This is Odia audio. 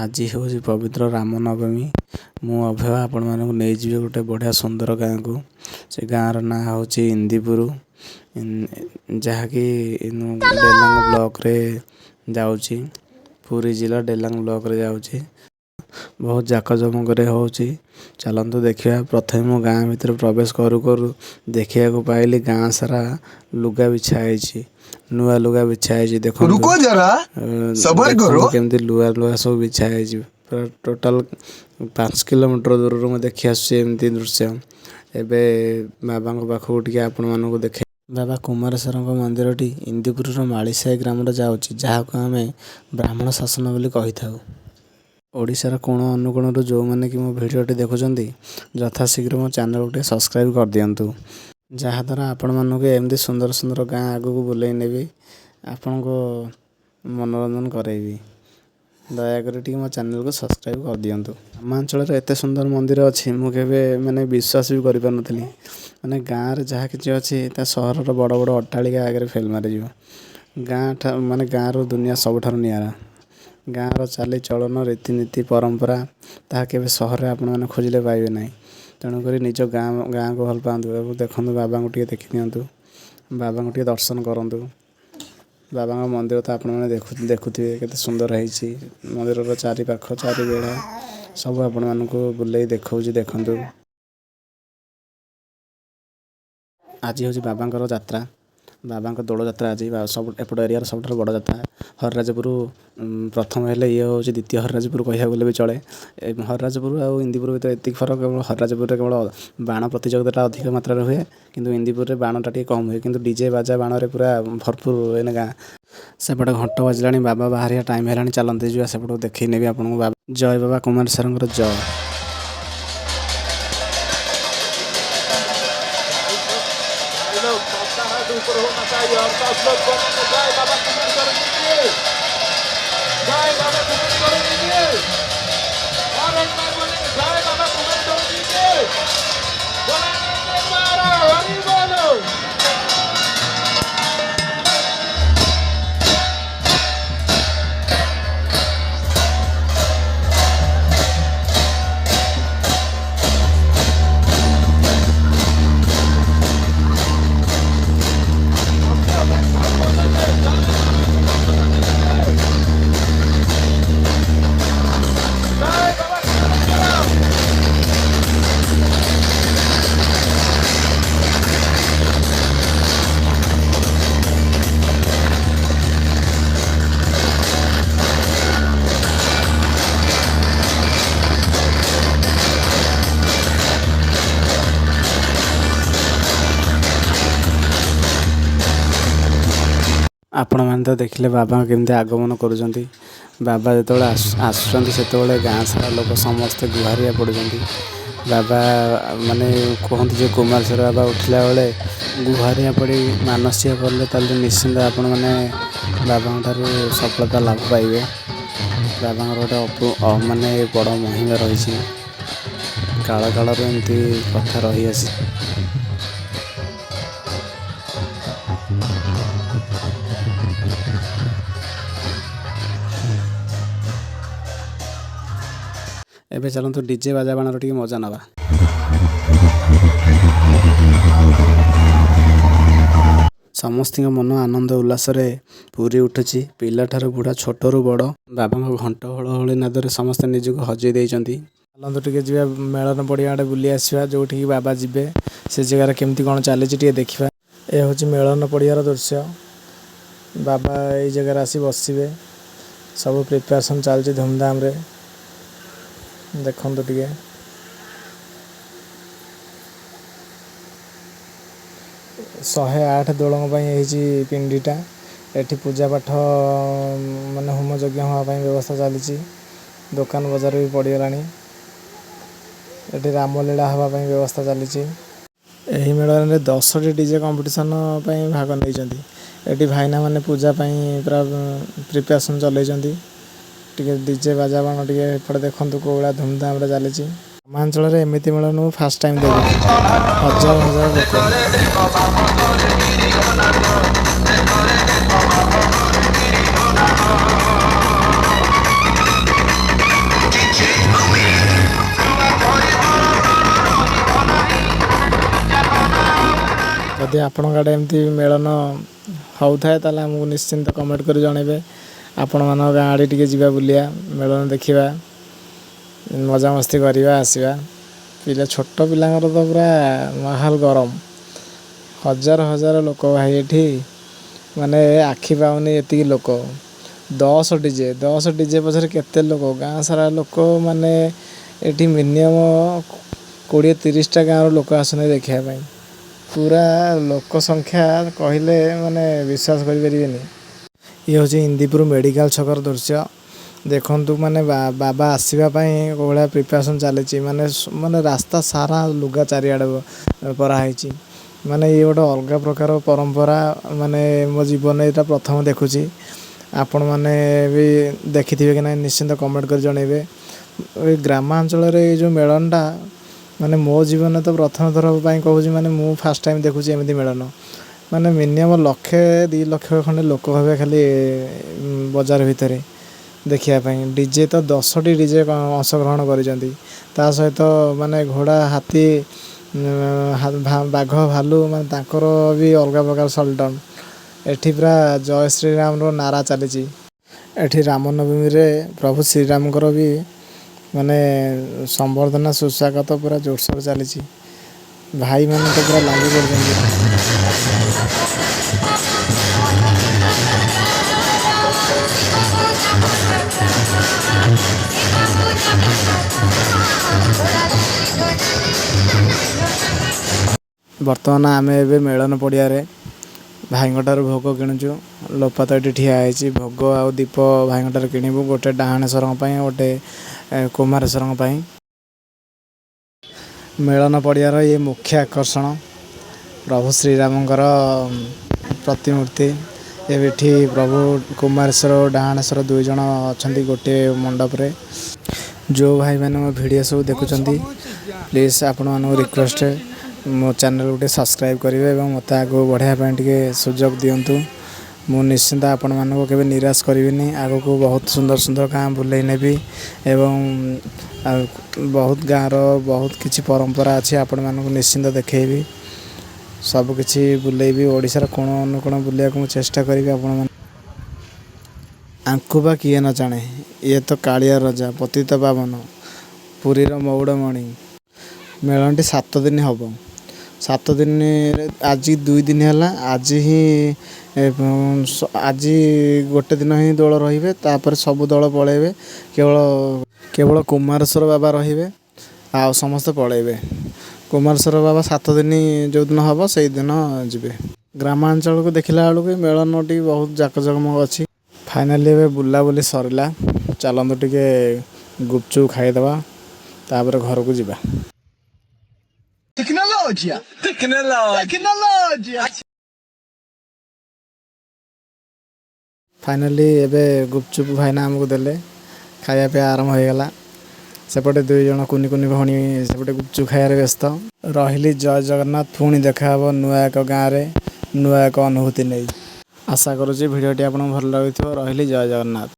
ଆଜି ହେଉଛି ପବିତ୍ର ରାମନବମୀ। ମୁଁ ଅଭୟ ଆପଣମାନଙ୍କୁ ନେଇଯିବି ଗୋଟେ ବଢ଼ିଆ ସୁନ୍ଦର ଗାଁକୁ। ସେ ଗାଁର ନାଁ ହେଉଛି ଇନ୍ଦିପୁର, ଯାହାକି ଡେଲାଙ୍ଗ ବ୍ଲକରେ ଯାଉଛି। ପୁରୀ ଜିଲ୍ଲା ଡେଲାଙ୍ଗ ବ୍ଲକରେ ଯାଉଛି। ବହୁତ ଜାକଜମକରେ ହେଉଛି। ଚାଲନ୍ତୁ ଦେଖିବା। ପ୍ରଥମେ ମୁଁ ଗାଁ ଭିତରେ ପ୍ରବେଶ କରୁ କରୁ ଦେଖିବାକୁ ପାଇଲି ଗାଁ ସାରା ଲୁଗା ବିଛା ହେଇଛି, ନୂଆ ଲୁଗା ବିଛା ହେଇଛି। ଦେଖନ୍ତୁ, रुको जरा, सबर करो। ଦେଖନ୍ତୁ କେମିତି ଲୁଗା ଲୁଗା ସବୁ ବିଛା ହେଇଛି। ପୁରା ଟୋଟାଲ 5 କିଲୋମିଟର ଦୂରରୁ ମୁଁ ଦେଖି ଆସୁଛି ଏମିତି ଦୃଶ୍ୟ। ଏବେ ବାବାଙ୍କ ପାଖକୁ ଟିକେ ଆପଣମାନଙ୍କୁ ଦେଖେ। ବାବା କୁମାରେଶ୍ୱରଙ୍କ ମନ୍ଦିରଟି ଇନ୍ଦିପୁରର ମାଳିସାହି ଗ୍ରାମରେ ଯାଉଛି, ଯାହାକୁ ଆମେ ବ୍ରାହ୍ମଣ ଶାସନ ବୋଲି କହିଥାଉ। ଓଡ଼ିଶାର କୋଣ ଅନୁକୋଣରୁ ଯେଉଁମାନେ କି ମୋ ଭିଡ଼ିଓଟି ଦେଖୁଛନ୍ତି, ଯଥାଶୀଘ୍ର ମୋ ଚ୍ୟାନେଲକୁ ଟିକେ ସବସ୍କ୍ରାଇବ୍ କରିଦିଅନ୍ତୁ, ଯାହାଦ୍ୱାରା ଆପଣମାନଙ୍କୁ ଏମିତି ସୁନ୍ଦର ସୁନ୍ଦର ଗାଁ ଆଗକୁ ବୁଲେଇ ନେବି, ଆପଣଙ୍କ ମନୋରଞ୍ଜନ କରାଇବି। ଦୟାକରି ଟିକେ ମୋ ଚ୍ୟାନେଲକୁ ସବସ୍କ୍ରାଇବ୍ କରିଦିଅନ୍ତୁ। ଗ୍ରାମାଞ୍ଚଳରେ ଏତେ ସୁନ୍ଦର ମନ୍ଦିର ଅଛି, ମୁଁ କେବେ ମାନେ ବିଶ୍ୱାସ ବି କରିପାରୁନଥିଲି। ମାନେ ଗାଁରେ ଯାହା କିଛି ଅଛି, ତା ସହରର ବଡ଼ ବଡ଼ ଅଟ୍ଟାଳିକା ଆଗରେ ଫେଲ୍ ମାରିଯିବ। ଗାଁ ମାନେ ଗାଁର ଦୁନିଆ ସବୁଠାରୁ ନିଆରା। ଗାଁର ଚାଲିଚଳନ, ରୀତିନୀତି, ପରମ୍ପରା ତାହା କେବେ ସହରରେ ଆପଣମାନେ ଖୋଜିଲେ ପାଇବେ ନାହିଁ। ତେଣୁକରି ନିଜ ଗାଁକୁ ଭଲ ପାଆନ୍ତୁ। ଏବଂ ଦେଖନ୍ତୁ, ବାବାଙ୍କୁ ଟିକେ ଦେଖିନିଅନ୍ତୁ, ବାବାଙ୍କୁ ଟିକେ ଦର୍ଶନ କରନ୍ତୁ। ବାବାଙ୍କ ମନ୍ଦିର ତ ଆପଣମାନେ ଦେଖୁଥିବେ କେତେ ସୁନ୍ଦର ହେଇଛି। ମନ୍ଦିରର ଚାରିପାଖ ଚାରିବେଢ଼ା ସବୁ ଆପଣମାନଙ୍କୁ ବୁଲେଇ ଦେଖାଉଛି, ଦେଖନ୍ତୁ। ଆଜି ହେଉଛି ବାବାଙ୍କର ଯାତ୍ରା, ବାବାଙ୍କ ଦୋଳ ଯାତ୍ରା ଆଜି ସବୁ ଏପଟ ଏରିଆର ସବୁଠାରୁ ବଡ଼ ଯାତ୍ରା। ହରିରାଜପୁର ପ୍ରଥମ ହେଲେ ଇଏ ହେଉଛି ଦ୍ୱିତୀୟ ହରିରାଜପୁର କହିବାକୁ ଗଲେ ବି ଚଳେ। ହରିରାଜପୁର ଆଉ ଇନ୍ଦିପୁର ଭିତରେ ଏତିକି ଫରକ, କେବଳ ହରିରାଜପୁରରେ କେବଳ ବାଣ ପ୍ରତିଯୋଗିତାଟା ଅଧିକ ମାତ୍ରାରେ ହୁଏ, କିନ୍ତୁ ଇନ୍ଦିପୁରରେ ବାଣଟା ଟିକେ କମ୍ ହୁଏ। କିନ୍ତୁ ଡିଜେ ବାଜା ବାଣରେ ପୁରା ଭରପୁର ଏଇନେ ଗାଁ। ସେପଟେ ଘଣ୍ଟ ବାଜିଲାଣି, ବାବା ବାହାରିବା ଟାଇମ୍ ହେଲାଣି। ଚାଲନ୍ତୁ ଯିବା ସେପଟକୁ, ଦେଖେଇ ନେବି ଆପଣଙ୍କୁ ବାବା। ଜୟ ବାବା କୁମାରେଶ୍ୱରଙ୍କର ଜୟ। भाई लोग, सबका हाथ ऊपर होना चाहिए और सब लोग बोलेंगे, जय बाबा कुमारेश्वर जी की, जय बाबा कुमारेश्वर जी की। और एक बार बोलेंगे, जय बाबा कुमारेश्वर जी की। बोलेंगे एक बार, हरि बोलो। जय बाबा कुमारेश्वर। ଆପଣମାନେ ତ ଦେଖିଲେ ବାବା କେମିତି ଆଗମନ କରୁଛନ୍ତି। ବାବା ଯେତେବେଳେ ଆସୁଛନ୍ତି, ସେତେବେଳେ ଗାଁ ସାରା ଲୋକ ସମସ୍ତେ ଗୁହାରିଆ ପଡ଼ୁଛନ୍ତି। ବାବା ମାନେ କୁହନ୍ତି ଯେ କୁମାରେଶ୍ୱର ବାବା ଉଠିଲା ବେଳେ ଗୁହାରିଆ ପଡ଼ି ମାନସିକ କଲେ, ତାହେଲେ ନିଶ୍ଚିନ୍ତ ଆପଣମାନେ ବାବାଙ୍କ ଠାରୁ ସଫଳତା ଲାଭ ପାଇବେ। ବାବାଙ୍କର ଗୋଟେ ମାନେ ବଡ଼ ମହିମା ରହିଛି। କାଳ କାଳରୁ ଏମିତି କଥା ରହିଆସିଛି। ଏବେ ଚାଲନ୍ତୁ, ଡିଜେ ବାଜା ବାଣର ଟିକେ ମଜା ନେବା। ସମସ୍ତଙ୍କ ମନ ଆନନ୍ଦ ଉଲ୍ଲାସରେ ପୁରି ଉଠୁଛି। ପିଲାଠାରୁ ବୁଢ଼ା, ଛୋଟରୁ ବଡ଼, ବାବାଙ୍କ ଘଣ୍ଟ ହୁଳହୁଳି ନାଦରେ ସମସ୍ତେ ନିଜକୁ ହଜେଇ ଦେଇଛନ୍ତି। ଚାଲନ୍ତୁ ଟିକେ ଯିବା ମେଳନ ପଡ଼ିଆ ଆଡ଼େ ବୁଲି ଆସିବା, ଯେଉଁଠିକି ବାବା ଯିବେ। ସେ ଜାଗାରେ କେମିତି କ'ଣ ଚାଲିଛି ଟିକେ ଦେଖିବା। ଏ ହେଉଛି ମେଳନ ପଡ଼ିଆର ଦୃଶ୍ୟ। ବାବା ଏଇ ଜାଗାରେ ଆସି ବସିବେ। ସବୁ ପ୍ରିପାରେସନ୍ ଚାଲିଛି ଧୁମଧାମରେ। ଦେଖନ୍ତୁ ଟିକେ। 108 ଦୋଳଙ୍କ ପାଇଁ ହେଇଛି ପିଣ୍ଡିଟା। ଏଠି ପୂଜା ପାଠ, ମାନେ ହୋମ ଯଜ୍ଞ ହେବା ପାଇଁ ବ୍ୟବସ୍ଥା ଚାଲିଛି। ଦୋକାନ ବଜାର ବି ପଡ଼ିଗଲାଣି। ଏଠି ରାମଲୀଳା ହେବା ପାଇଁ ବ୍ୟବସ୍ଥା ଚାଲିଛି। ଏହି ମେଳନରେ 10ଟି ଡିଜେ କମ୍ପିଟିସନ୍ ପାଇଁ ଭାଗ ନେଇଛନ୍ତି। ଏଠି ଭାଇନା ମାନେ ପୂଜା ପାଇଁ ପୁରା ପ୍ରିପାରେସନ୍ ଚଲେଇଛନ୍ତି। ଟିକେ ଡିଜେ ବାଜା ବାଣ ଟିକେ ଏପଟେ ଦେଖନ୍ତୁ, କୋଉ ଭଳିଆ ଧୁମଧାମରେ ଚାଲିଛି। ଗ୍ରାମାଞ୍ଚଳରେ ଏମିତି ମେଳନ ମୁଁ ଫାଷ୍ଟ ଟାଇମ୍ ଦେଖୁଛି। ହଜାର ହଜାର ଲୋକ। ଯଦି ଆପଣଙ୍କ ଆଡ଼େ ଏମିତି ମେଳନ ହେଉଥାଏ, ତାହେଲେ ଆମକୁ ନିଶ୍ଚିନ୍ତ କମେଣ୍ଟ କରି ଜଣାଇବେ। ଆପଣମାନଙ୍କ ଗାଁ ଆଡ଼େ ଟିକେ ଯିବା, ବୁଲିବା, ମେଳନ ଦେଖିବା, ମଜାମସ୍ତି କରିବା, ଆସିବା। ପିଲା, ଛୋଟ ପିଲାଙ୍କର ତ ପୁରା ମାହୋଲ ଗରମ। ହଜାର ହଜାର ଲୋକ ଭାଇ ଏଠି, ମାନେ ଆଖି ପାଉନି ଏତିକି ଲୋକ। 10 ଡିଜେ, 10 ଡିଜେ ପଛରେ କେତେ ଲୋକ, ଗାଁ ସାରା ଲୋକ। ମାନେ ଏଠି ମିନିମମ୍ 20-30ଟା ଗାଁର ଲୋକ ଆସନ୍ତି ଦେଖିବା ପାଇଁ। ପୁରା ଲୋକ ସଂଖ୍ୟା କହିଲେ ମାନେ ବିଶ୍ୱାସ କରିପାରିବେନି। ଇଏ ହେଉଛି ଇନ୍ଦିପୁର ମେଡ଼ିକାଲ ଛକର ଦୃଶ୍ୟ। ଦେଖନ୍ତୁ, ମାନେ ବାବା ଆସିବା ପାଇଁ କେଉଁ ଭଳିଆ ପ୍ରିପାରେସନ୍ ଚାଲିଛି। ମାନେ ରାସ୍ତା ସାରା ଲୁଗା ଚାରିଆଡ଼େ ପରା ହେଇଛି। ମାନେ ଇଏ ଗୋଟେ ଅଲଗା ପ୍ରକାର ପରମ୍ପରା। ମାନେ ମୋ ଜୀବନରେ ଏଇଟା ପ୍ରଥମ ଦେଖୁଛି। ଆପଣମାନେ ବି ଦେଖିଥିବେ କି ନାହିଁ, ନିଶ୍ଚିନ୍ତ କମେଣ୍ଟ କରି ଜଣାଇବେ। ଏଇ ଗ୍ରାମାଞ୍ଚଳରେ ଏଇ ଯେଉଁ ମେଳନଟା, ମାନେ ମୋ ଜୀବନରେ ତ ପ୍ରଥମ ଥର ପାଇଁ କହୁଛି, ମାନେ ମୁଁ ଫାର୍ଷ୍ଟ ଟାଇମ୍ ଦେଖୁଛି ଏମିତି ମେଳନ। ମାନେ ମିନିମମ୍ ଲକ୍ଷେ 2 ଲକ୍ଷ ଖଣ୍ଡେ ଲୋକ ହେବେ ଖାଲି ବଜାର ଭିତରେ ଦେଖିବା ପାଇଁ। ଡିଜେ ତ 10ଟି ଡିଜେ ଅଂଶଗ୍ରହଣ କରିଛନ୍ତି। ତା ସହିତ ମାନେ ଘୋଡ଼ା, ହାତୀ, ବାଘ, ଭାଲୁ, ମାନେ ତାଙ୍କର ବି ଅଲଗା ପ୍ରକାର ସଲ୍ୟୁଟ୍। ଏଠି ପୁରା ଜୟ ଶ୍ରୀରାମର ନାରା ଚାଲିଛି। ଏଠି ରାମନବମୀରେ ପ୍ରଭୁ ଶ୍ରୀରାମଙ୍କର ବି ମାନେ ସମ୍ବର୍ଦ୍ଧନା, ସୁସ୍ୱାଗତ ପୁରା ଜୋରସୋର ଚାଲିଛି। ଭାଇମାନେ ତ ପୁରା ଲାଗି ପଡ଼ିଛନ୍ତି। ବର୍ତ୍ତମାନ ଆମେ ଏବେ ମେଳନ ପଡ଼ିଆରେ ଭାଇଙ୍କ ଠାରୁ ଭୋଗ କିଣୁଛୁ। ଲୋପା ତ ଏଠି ଠିଆ ହେଇଛି। ଭୋଗ ଆଉ ଦୀପ ଭାଇଙ୍କ ଠାରୁ କିଣିବୁ, ଗୋଟେ ଡାହାଣେଶ୍ୱରଙ୍କ ପାଇଁ, ଗୋଟେ କୁମାରେଶ୍ୱରଙ୍କ ପାଇଁ। ମେଳନ ପଡ଼ିଆର ଇଏ ମୁଖ୍ୟ ଆକର୍ଷଣ ପ୍ରଭୁ ଶ୍ରୀରାମଙ୍କର ପ୍ରତିମୂର୍ତ୍ତି। ଏବେ ଏଠି ପ୍ରଭୁ କୁମାରେଶ୍ୱର ଓ ଡାହାଣେଶ୍ୱର ଦୁଇ ଜଣ ଅଛନ୍ତି ଗୋଟିଏ ମଣ୍ଡପରେ। ଯେଉଁ ଭାଇମାନେ ମୋ ଭିଡ଼ିଓ ସବୁ ଦେଖୁଛନ୍ତି, ପ୍ଲିଜ୍ ଆପଣମାନଙ୍କୁ ରିକ୍ୱେଷ୍ଟ, ମୋ ଚ୍ୟାନେଲ୍ ଗୋଟେ ସବସ୍କ୍ରାଇବ୍ କରିବେ ଏବଂ ମୋତେ ଆଗକୁ ବଢ଼ାଇବା ପାଇଁ ଟିକେ ସୁଯୋଗ ଦିଅନ୍ତୁ। ମୁଁ ନିଶ୍ଚିନ୍ତ ଆପଣମାନଙ୍କୁ କେବେ ନିରାଶ କରିବିନି। ଆଗକୁ ବହୁତ ସୁନ୍ଦର ସୁନ୍ଦର ଗାଁ ବୁଲେଇ ନେବି ଏବଂ ଆଉ ବହୁତ ଗାଁର ବହୁତ କିଛି ପରମ୍ପରା ଅଛି, ଆପଣମାନଙ୍କୁ ନିଶ୍ଚିନ୍ତ ଦେଖେଇବି, ସବୁକିଛି ବୁଲେଇବି। ଓଡ଼ିଶାର କୋଣ ଅନୁକୋଣ ବୁଲିବାକୁ ମୁଁ ଚେଷ୍ଟା କରିବି। ଆପଣମାନେ ଆଙ୍କୁ ବା କିଏ ନ ଜାଣେ? ଇଏ ତ କାଳିଆ ରଜା, ପତିତ ପାବନ, ପୁରୀର ମଉଡ଼ମଣି। ମେଳନଟି 7 ଦିନ ହେବ। 7 ଦିନରେ ଆଜି 2 ଦିନ ହେଲା। ଆଜି ହିଁ ଆଜି ଗୋଟେ ଦିନ ହିଁ ଦୋଳ ରହିବେ। ତାପରେ ସବୁ ଦଳ ପଳେଇବେ। କେବଳ କେବଳ କୁମାରେଶ୍ୱର ବାବା ରହିବେ, ଆଉ ସମସ୍ତେ ପଳେଇବେ। କୁମାରେଶ୍ୱର ବାବା 7 ଦିନ ଯେଉଁଦିନ ହେବ, ସେଇଦିନ ଯିବେ। ଗ୍ରାମାଞ୍ଚଳକୁ ଦେଖିଲା ବେଳକୁ ମେଳନଟି ବହୁତ ଜାକଜମକ ଅଛି। ଫାଇନାଲି ଏବେ ବୁଲାବୁଲି ସରିଲା। ଚାଲନ୍ତୁ ଟିକେ ଗୁପଚୁପ ଖାଇଦେବା, ତାପରେ ଘରକୁ ଯିବା। Tecnologia! Tecnologia! Tecnologia! Finally ଏବେ ଗୁପଚୁପ ଭାଇନା ଆମକୁ ଦେଲେ। ଖାଇବା ପିଇବା ଆରମ୍ଭ ହେଇଗଲା। ସେପଟେ ଦୁଇ ଜଣ କୁନି କୁନି ଭଉଣୀ ସେପଟେ ଗୁପଚୁପ ଖାଇବାରେ ବ୍ୟସ୍ତ। ରହିଲି, ଜୟ ଜଗନ୍ନାଥ। ପୁଣି ଦେଖାହେବ ନୂଆ ଏକ ଗାଁରେ, ନୂଆ ଏକ ଅନୁଭୂତି ନେଇ। ଆଶା କରୁଛି ଭିଡ଼ିଓଟି ଆପଣଙ୍କୁ ଭଲ ଲାଗୁଥିବ। ରହିଲି, ଜୟ ଜଗନ୍ନାଥ।